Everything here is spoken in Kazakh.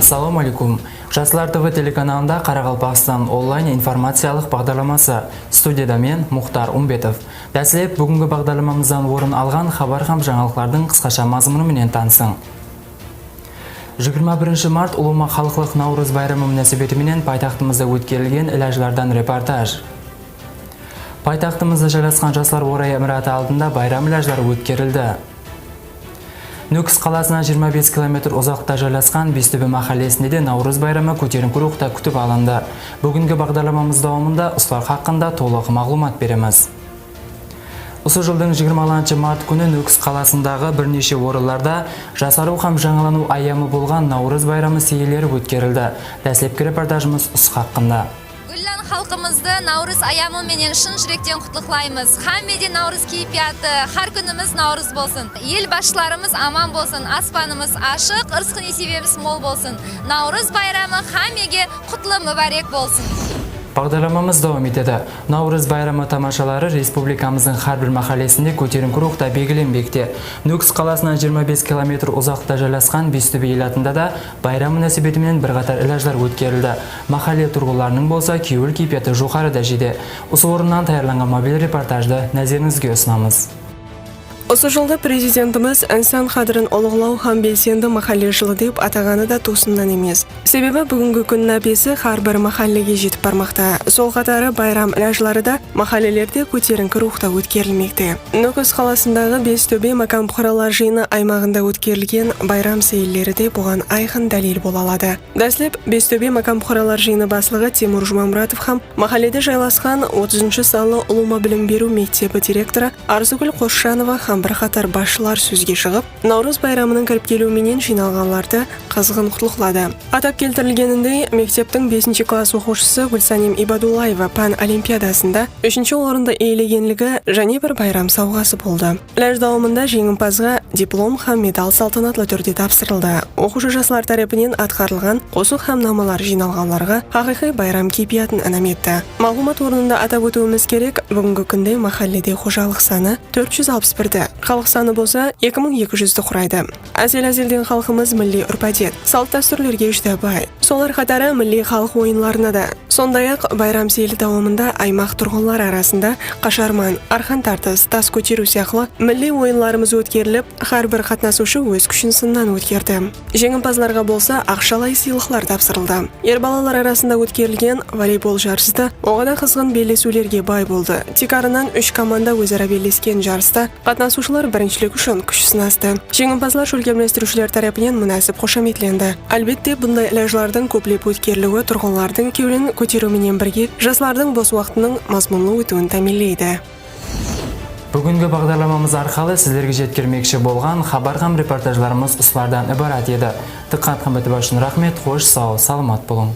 Ассалауму алейкум. Жаслар ТВ телеканалында Қарақалпақстан онлайн информациялық бағдарламасы. Студияда мен, Мұхтар Умбетов. Дәслеп бүгінгі бағдарламамыздан орын алған хабар һәм жаңалықтардың қысқаша мазмұнымен танысың. 21 март ұлыма халықлық Наурыз байрамы мүнәсебетіменен пайтақтымызда өткерілген ilajlardan репортаж. Пайтақтымызда жайласқан Жастар орайы имараты алдында байрам ilajлары өткерілді. Нүкіс қаласынан 25 км ұзақта жайласқан Бестөбе махаллесінде де Наурыз байрамы көтеріңкі рухта күтіп алынды. Бүгінгі бағдарламамыз давамында осылар хақында толық мағлұмат береміз. Осы жылдың 26 март күні Нүкіс қаласындағы бірнеше орынларда жасару һәм жаңалану аямы болған Наурыз байрамы сейілдері өткерілді. Дәслепкі репортажымыз осы хақында. Гүллан халқымызды Наурыз аямы менен шын жүректен құттықтаймыз. Хаммеде Наурыз кейпияты, har күніміз Наурыз болсын. Ел басшыларымыз аман болсын, аспанымыз ашық, ырысқы несібеміз мол болсын. Наурыз байрамы хаммеге құтлы мүбәрек болсын. Бағдарламамыз давам етеді. Наурыз байрамы тамашалары республикамыздың әрбір махаллесінде көтеріңкі рухта белгіленбекте. Нүкіс қаласынан 25 км ұзақта жайласқан Бестөбе елатында да байрам мүнәсебетімен бірқатар ilajlar өткерілді. Махалле тұрғындарының болса кеуіл кейпияты жоғары дәрежеде. Осы орыннан таярланған мобиль репортажды нәзеріңізге ұсынамыз. Осы жылда президентіміз инсан қадірін ұлығылау һәм белсенді махалле жылы деп атағаны да тосыннан емес. Себебі бүгінгі күн нәпесі әрбір махаллеге жетіп бармақта. Сол қатары байрам ilajлары да махаллелерде көтеріңкі рухта өткерілмекте. Нүкіс қаласындағы Бестөбе макан бұқаралар жиыны аймағында өткерілген байрам сейілдері де бұған айқын дәлел бола алады. Дәслеп Бестөбе макан бұқаралар жиыны баслығы Тимур Жұмамұратов һәм махалледе жайласқан 30 санлы ұлыма білім беру мектебі директоры Арзугүл Қосшанова һәм бірқатар басшылар сөзге шығып, Наурыз байрамының кіріп келуіменен жиналғанларды қызғын құтлықлады. Атап келтірілгеніндей, мектептің 5 класс оқушысы Гүлсанем Ибадуллаева пән олимпиадасында 3 орынды иелегенлігі және бір байрам сауғасы болды. Ilaj давамында жеңімпазға диплом һәм медаль салтанатты түрде тапсырылды. Оқушы жастар тарапынан атқарылған қосық һәм намалар жиналғанларға хақиқи байрам кейпиятын інам етті. Мағлұмат орнында атап өтуіміз керек, бүгінгі күнде махалледе қожалық саны 461-ді, халық саны болса 2200-ді құрайды. Әзел-әзелден халқымыз милли үрп-әдет, салт-дәстүрлерге жүдә бай. Солар қатары милли халық ойынларына да. Сондай-ақ байрам сейілі давамында аймақ тұрғынлары арасында қашарман, арқан тартыс, тас көтеру сияқты милли ойынларымыз өткеріліп, әрбір қатынасушы өз күшін сыннан өткерді. Жеңімпаздарға болса ақшалай сыйлықлар тапсырылды. Ер балалар арасында өткерілген волейбол жарысы да оғада қызғын белдесулерге бай болды. Тикарынан 3 команда өзара белдескен жарыста қатынасушылар біріншілік үшін күш сынасты. Жеңімпаздар шөлкемлестірушілер тарапынан мұнасып қошаметленді. Әлбетте, бұндай ilajлардың көплеп өткерілуі тұрғынлардың кеулін көтеруменен бірге жастардың бос уақытының мазмұнлы өтуін тәмінлейді. Бүгінгі бағдарламамыз арқылы сіздерге жеткермекші болған хабар һәм репортажларымыз осылардан ибарат еді. Диққат һәм итибар үшін рахмет, қош сау, саламат болың.